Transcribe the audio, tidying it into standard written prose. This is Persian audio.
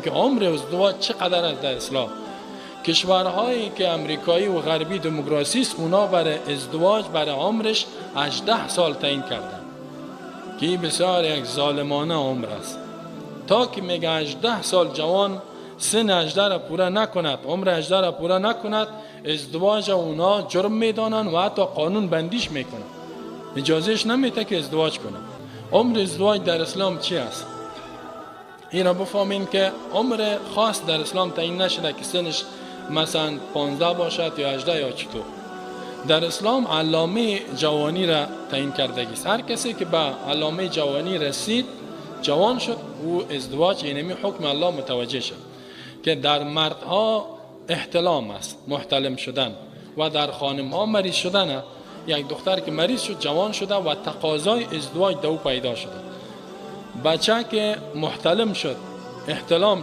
که عمر ازدواج چقدر است در اسلام. کشورهایی که امریکایی و غربی دموکراسی است، اونا برای ازدواج برای عمرش 18 سال تعیین کردن که این بسیار یک ظالمانه عمر است. تا که میگه 18 سال جوان سن 18 را پورا نکند، عمر 18 را پورا نکند، ازدواج اونا جرم میدانن و حتی قانون بندیش میکنن، اجازهش نمیده که ازدواج کنه. عمر ازدواج در اسلام چی است؟ این را بفهمین که عمر خاص در اسلام تعیین نشده که سنش مثلا 15 باشد یا 18 یا چطور. در اسلام علامه جوانی را تعیین کردگی است. هر کسی که به علامه جوانی رسید، جوان شد، او ازدواج اینمی حکم الله متوجه شد که در مردها احتلام است، محتلم شدن، و در خانمها مریض شدن. یک دختر که مریض شد جوان شده و تقاضای ازدواج دو پیدا شده. بچه که محتلم شد، احتلام